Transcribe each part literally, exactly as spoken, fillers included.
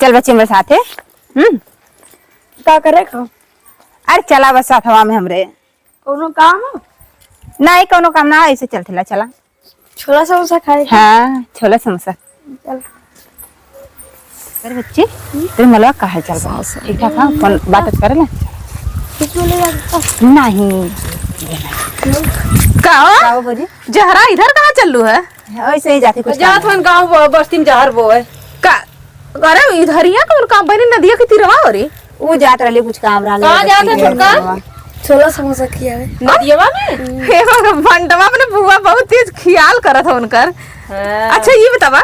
चल बच्ची, हमरे साथे। हम्म। का करे का? अरे चला बस साथवा में हमरे। कौनो काम हो? नहीं, कौनो काम ना, ऐसे चल थेला, चला। छोला समोसा खाए के? हाँ, छोला समोसा। चल। अरे बच्ची, तू मलवा का हाल चाल बा? ठीक ठाक, हाँ? फोन बात करे ना? कुछ बोले यार। नहीं। का हो? का हो भौजी? जहरा इधर कहाँ चललू है? ऐसे ही जाती कुछ जात काम। हन गाँव ब-, बस्ती में जहर बोए। का? अरे इधरिया कौन काम बनी नदिया के तीरवा हो रे? ऊ जात रहली कुछ काम रहले कहाँ जात है छोटका? छोला समोसा खियावे। नदियावा में? हे भगवान, भंडवा अपने बुआ बहुत तेज खियाल करत हो उनकर। हाँ। अच्छा ये बतावा,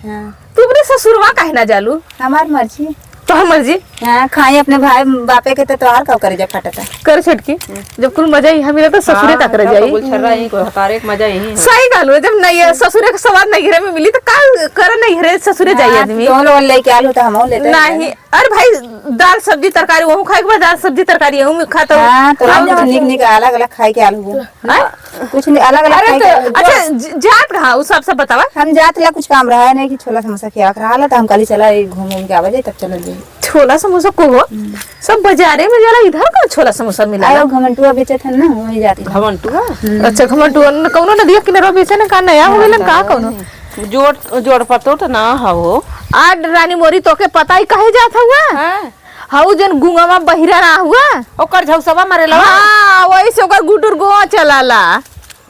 हाँ। तू अपने ससुरवा काहे ना जालू? हमार मर्जी। तोहर मर्जी? हाँ, खाई अपने भाई बापे के तो तोहार का करे जा फटता। कर छोटकी, जब कुल मजा ही हमें तो ससुरे हाँ, का करे जाई। कबूल छर्रा यहीं को हतारे के मजा यहीं है। सही कहलू, जब नहीं है ससुरे के स्वाद नैहरे में मिली तो का करे नैहरे ससुरे जाई हाँ, आदमी। तो लोग लेके आलू तो हम लेते हैं। नहीं, अरे भाई, दाल सब्जी तरकारी वहू खाए के बाद दाल सब्जी तरकारी यहू में खा तो हाँ, तो हम हम कुछ निक निक अलग अलग खाए के आलू हो। हाँ? कुछ नि-, अलग अलग अरे खाए तो, के आलू। अच्छा, ज-, जात कहाँ? उ सब, सब बतावा। हम जात ला कुछ काम रहा है नहीं कि छोला समोसा खिया के रहा ला, तो हम कहली चला ये घूम घूम के आवा जाए, तब चलल जाए। छोला समोसा को हो? हम्म। सब बाजारे में जाला, इधर का छोला समोसा मिला आयो ला? घमंटुआ बेचत है ना, वही जाती है। घमंटुआ? हम्म। अच्छा, घमंटुआ न-, कौनो नदिया किनारा बेचे ना, का नया हो गइलन, का कौनो? जोड़, जोड़ पतो तो ना हो। आ रानी मोरी, तोके पता ही कहे जात हुआ? हाँ। हऊ जन गुंगवा बहिरा ना हुआ? ओकर झौसवा मारे ला? हाँ, वही से ओकर गुटुर गोवा चलाला।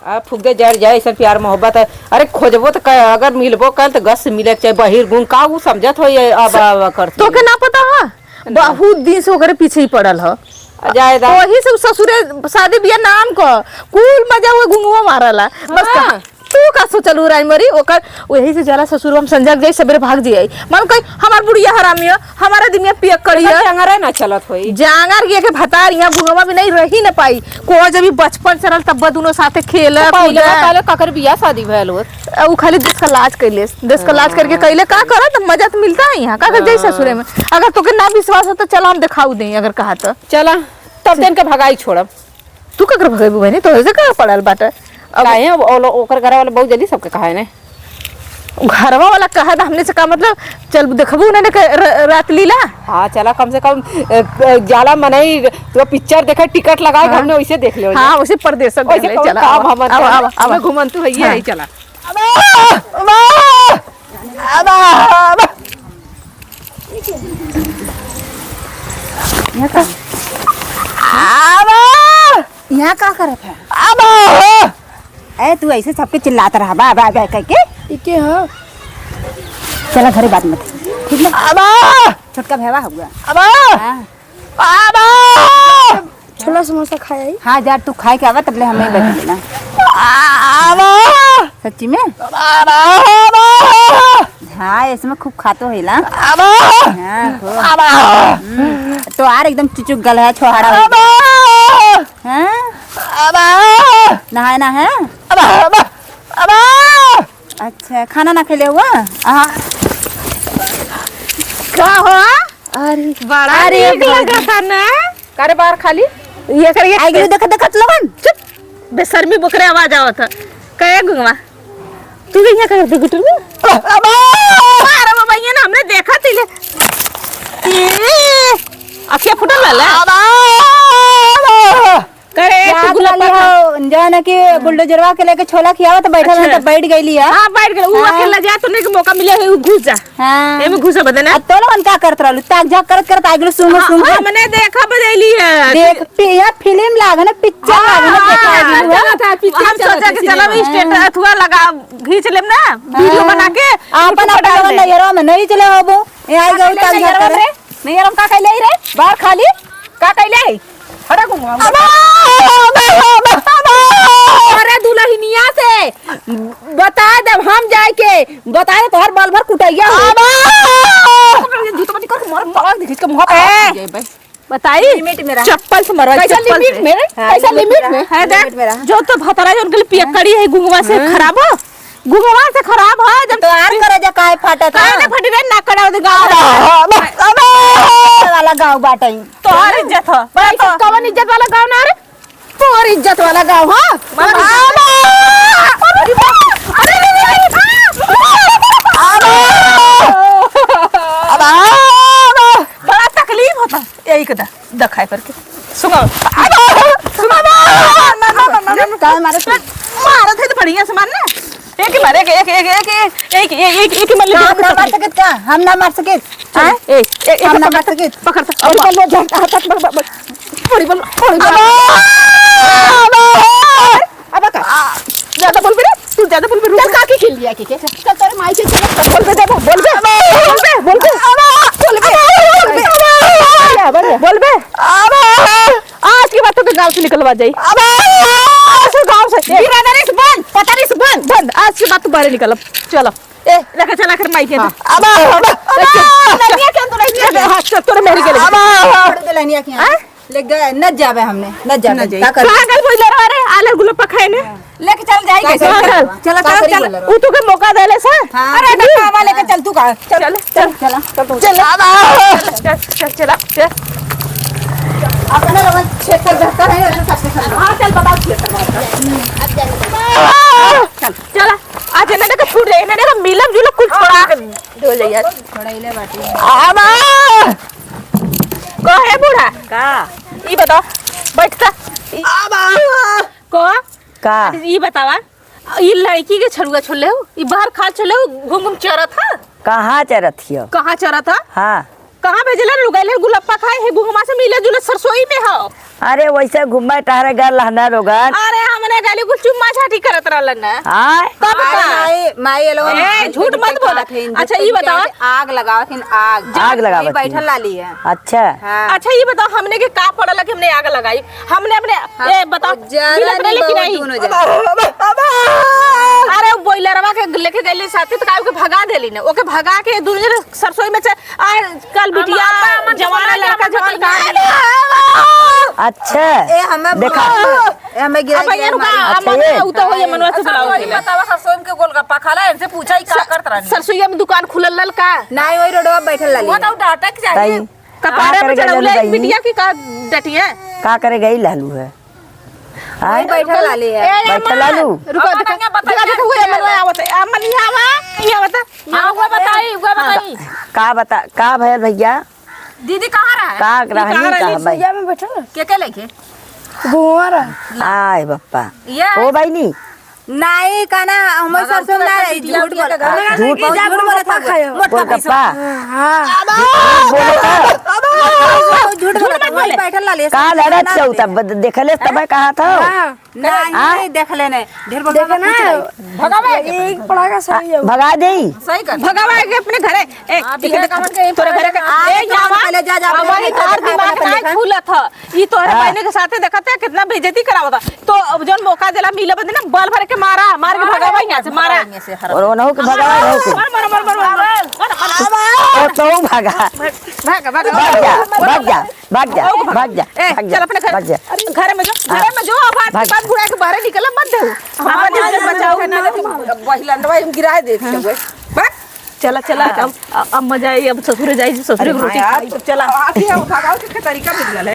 आ, फुग्गे जर जाए, ऐसन प्यार मोहब्बत है। अरे, खोजबो त क-, अगर मिलबो कल, त गस से मिले के चाहे। बहिर गुंग का उ समझत हो ये अब, स-, अब करती तोके है। ना पता ह? ना। बहुत दिन से ओकरे पीछे ही पड़ल ह। आ, जाए दा। वही से उ ससुरे शादी बियाह नाम क, कुल मजा वो गुंगवा मारला। बस हाँ। कहा, तू का सोचलू राजमरी? ओकर वही से जाला ससुरवा में संजग जाई, सबेरे भाग जाई। मालूम कही, "हमार बुढ़िया हरामी ह, हमार आदमिया पियक्कड़ी ह।" जांगर ना चलत होई। जांगर ये के भतार यहाँ गुंगवा में नहीं रही न पाई। को जब भी बचपन से रहल, तब दुनो साथे खेले, तो पहले कूदे। बताले, ककर बियाह शादी भयल होत? अ, उ खाली देश का लाज कैले, देश का लाज करके हाँ। कैले, का करत? मजा तो मिलता है यहाँ, का कर जाई हाँ। ससुरे में? अगर तोके ना विश्वास हो तो चला हम दिखाऊ दें, अगर कहा तो। चला, तब दिन के भगाई छोड़ब। तू ककर भगेबू बहनी? तोहरे से का पड़ल बाटे? अब काहे? अब ओलो-, ओकर घरवाला बहुत जल्दी सबके कहा है ने। घरवा वाला कहा था हमने से का मतलब? चल देखबू उन्होंने के र-, रात लीला। हाँ, चला कम से कम, अ, अ, जाला मनई तो पिक्चर देखे, टिकट लगाए, हाँ। घर में वैसे देख ले। हाँ, वैसे परदेस वैसे देख ले, कौन चला, काम आवा, हमर आवा, घर? आवा, आवा। हमें घुमंतू है, ये हाँ। है, चला। अबा! अबा! अबा! अबा! यहाँ का? अबा! यहाँ का करत है? अबा! ए, तू ऐसे सबके चिल्लात रहा, बा, बा, बा, करके? ई के ह? चला घरे बात मत, ठीक ना? अबा! छोटका भैया हुआ। अबा! हाँ। अबा! छोला समोसा खाए आई। हाँ, जा तू खाए के आवा, तबले हमें बैठ लेना। अबा! सच्ची में? अबा! अबा! हाँ, इसमें खूब खातो है ला। अबा! हाँ, खूब। अबा! हम्म, तो आर एकदम चुचुक गल है, छोहाड़ा हो गया। अबा! हाँ? अबा! नहाए ना है? अबा! अबा! अबा! अच्छा, खाना ना खैले हुआ? हाँ। का हो? अरे, बड़ा अरे, नीक भौजी। लगा था ना? करे बार खाली? ये कर, ये आई गेलू, देखत, देखत लोगन। चुप, बेशर्मी बोकरे आवाज आवत है। कहे गुंगवा, तू भी यहाँ कर दे गुटुर में। अबा! अरे बाबा, ये ना हमने देखा थी ले। ए, अखिया फुटल वाला। अबा! करे, तू जात गुलाब वाली पान हो, जौन है कि बुलडोजरवा के लेके छोला खियावा तो बैठल अच्छा। रहे, तो बैठ गईली है। हाँ, बैठ गई। उ हाँ। अकेला जाए तो नहीं कि मौका मिले, उ घुस जा। हाँ। एमे घुस बदे ना। आ तो लोगन का करत रहलू? ताक झाक करत करत आ गेलू, सुन, हाँ, सुन। हमने देखा बजैली है। देख, पि-, यहाँ फिल्म लाग ना, पिक्चर हाँ, लाग ना, हाँ, देखा हाँ, गेलू है। चला था, पिक्चर हम चला सोचा था, कि चला सिनेमा। स्टेटस अथुआ लगा, खींच लेम ना, वीडियो हाँ। बना के, आपन YouTube पर डाल अपन दे। नैहरवा में नहीं चले होबो। यहाँ आई गऊ ताक झाक करे। नैहरवा में का कैले आई रे? बाहर खाली? का कैले आई? हटा घुमा। अबा! अबा! अबा! अबा! अरे दुलहिनिया से बता देब हम जाए के, बता दे तोहर बाल भर कुटैया हो। अबा! जूता बंदी कर, मार, मार, देखिस के मुंह पे। ए! बताई? लिमिट में रहा। चप्पल से मरवा, कैसा चप्पल लिमिट से। में? हाँ, कैसा लिमिट लिमिट में? में? है देख, लिमिट में रहा। जो तो भतरा जो उनके लिए पियक्कड़ी है, गुंगवा से हाँ। खराब हो। गुंगवा से खराब है, जब तो आर करे जा काहे फाटत काहे है? ना फटी रे, ना कड़ा दे गाँव। अबे, अबे, अबे। वाला गाँव बाटे। तोहार इज्जत है। भाई, तो कवन इज्जत वाला गाँव ना रे? तोर इज्जत वाला गाँव, हाँ? अबे। अरे, अरे, अरे, अरे, अरे। अबे। अबे। यही के दा, दा खाए करके। सुनो। अबा, सुनो, अबा, ना, ना, ना, ना, ना। काहे मारे तू? मारत है तो बढ़िया से मार ना। एक ही मार, एक, एक, एक, एक, एक, एक, एक, एक, एक ही मार ले, हम ना मार सकित का? हम ना मार सकित। हाँ? ए, ए, ए, हम ना पकड़, मार सकित। पकड़, पकड़। बड़ी बल, बल, झट, हाथ, हाथ, बल, बल, बल। बड़ी बल, बड़ी बल। अबा! अबा! अबा का? आ, ज्यादा बोलबे रे, तू ज्यादा बोलबे, रुक। चल, काकी के लिया के, के। चल, तोरे माई के चल। बोलबे, दे, बोलबे। अबा! बोलबे, बोलबे। अबा! बोलबे। अबा! बोलबे। बढ़िया, बढ़िया। बोलबे। अबा! आज के बाद तो गाँव से निकलवा जाई। अबा! आज से गाँव से। ए। बिरादरी से बंद, पतारी से बंद। बंद, आज के बाद तू बाहर निकल। चलो। ए, लेके चला कर माई के। हाँ। अबा! अबा! ए, चल, चल। लहनिया के अंदर, लहनिया के। हाँ, चल, तोरे मेहरी के लेके। अबा! छोड़ दे लहनिया के यहाँ। हाँ? ले गए, न जावे हमने, न जावे। न जाई। का कर? कहाँ गल बोइलर रे? आलर गुलप्पा खाए ने? हाँ। लेके चल जाई का कैसे? करी? चला, का चला, करी चला। बोइलर? उ तू के मौका देले सा? हाँ। अरे, तो कावा लेके चल तू का? चल, चल, चल। चला। चल, चल, चल, चला, चल। अपने लोगन क्षेत्र बेहतर है, ऐसे सबके साथ। हाँ, चल, बताओ क्षेत्र बेहतर। चल। चला, आज इन्हें देखो छूट जाए, इन्हें देखो मिलब जुलब कुल छोड़ा के ढोल जाइए। छोड़ैले बाटी। आबा! कहे बूढ़ा? का? ई बताओ, बैठता। ई आबा! को? का? अरे, ई बतावा, ई लड़की के छड़ुआ छोड़ले हो, ई बाहर खा छोड़ले हो, घूम घूम चरत है। कहाँ चरत हियो? कहाँ चरत है? हाँ। कहाँ भेजले रे? गइले गुलप्पा खाए है, गुहमा से मिले जुले सरसोई में हो। अरे वैसे घूमे टहरे गए लहना लोगन। अरे हमने गली कुल चुम्मा चाटी करत रहलन ना। आय? तब अरे का? माई, माई, ये लोगन ए, झूठ मत बोला। अच्छा, ई बताओ। आग लगावत हिन, आग। आग लगावत हिन। बैठल लाली है। अच्छा। हाँ। अच्छा, ई बताओ, हमने के का पड़ल कि हमने आग लगाई? हमने अपने, हाँ, ए, बताओ, जरा बिल अपने नहीं लेके बहुत नहीं? दून हो जाए। अरे, वो बॉयलरवा के लेके गइली साथे, तो का ओके भगा देली ना? ओके भगा के दुनिया सरसोई में च-, आजकल बिटिया, अम्मा, अम्मा, जवान बोला, लड़का, अम्मा, जवान अम्मा, का? अच्छा। ए, हमें देखा। बोला, ए, हमें गिरा, अब गिरा ये रुका, मारी। अच्छा, अम्मा, ये। उ तो हो, ये मनवा से अच्छा, बुलाओ। वही बतावा, सरसोई में के गोलगप्पा खाला, इनसे पूछा, ई का स-, करत रहनी? सरसोईया में दुकान खुलल लल का? नाई, वही रोडवा बैठल लाली। वो तो डांटे के चाहिए। ताई, कपारे का में करे गई चढ़ौले लालू एक भाई? बिटिया की का डटिया? का करे गई लालू है? वही आय? बैठल लाली है। ए, बैठल अम्मा, लालू। रुको, अब देखो, बताइए, देखो, देखो, वो बताइए। अम्मा आवत है, अम्मा नहीं आवा, नहीं आवत है। हाँ, वो बताई, वो हाँ। बताई। का बता, का भयल भैया? दीदी कहाँ रहा है? का ये रहनी कहाँ का रहनी? भाई? भैया में बैठल रहा। के के लेके? घुमा रहा। आय बप्पा। ये ओ बहिनी। नाई, का ना, हमर भगवान सरसों ना रही, बिटिया झूठ के बोला। घर झूठ में झूठ बोला था, खायो। मोटका गोलगप्पा। हाँ। झूठ बोला था। झूठ बोला था, वहीं बैठल लाली। का लड़त छौ तब, देखले तब कहा था। हाँ। नहीं, आ? देख लेने। ढेर बोल देखे ना, भगावे के एक पड़ाका सही है। भगा दे। सही कर। भगावे के अपने घरे। ए, आप देखे, ये देखे, कमन के तोरे घरे के, आ, ए, जा, जावा। पहले जा, जा, अब पहले वही जा, तोर जा, दिमाग अपने काहे देखा। खुलत ह? ई तोहरे हाँ। बहने के साथे देखत है, कितना बेइज्जती करावत ह। तो अब जौन मौका देला, मिले बदे ना, बल भर के मारा, मार के मारा, भगावा यहाँ से, मारा। यहाँ से हर और ओनहु के भगावा, ओनहु के। मार, मार, मार, मार, मार, मार। और तो भागा। भाग, भाग, भाग जा, भाग जा। भाग जा, भाग जा, ए, भाग जा, चल अपने घर, भाग जा। अरे, घर में जो, हाँ। घर में जो, अब आज के भाग। बाद बुढ़ा के बाहर निकल मत दे। हमारे घर बचाओ। बहिलंदवा गिरा दे। हाँ। भाग। चला, चला, हाँ। अब, अब मजा आई, अब ससुरे जाई, ससुरे के रोटी हाँ, खाई, तो चला। आती है, भगाओ के तरीका बिगड़ल है।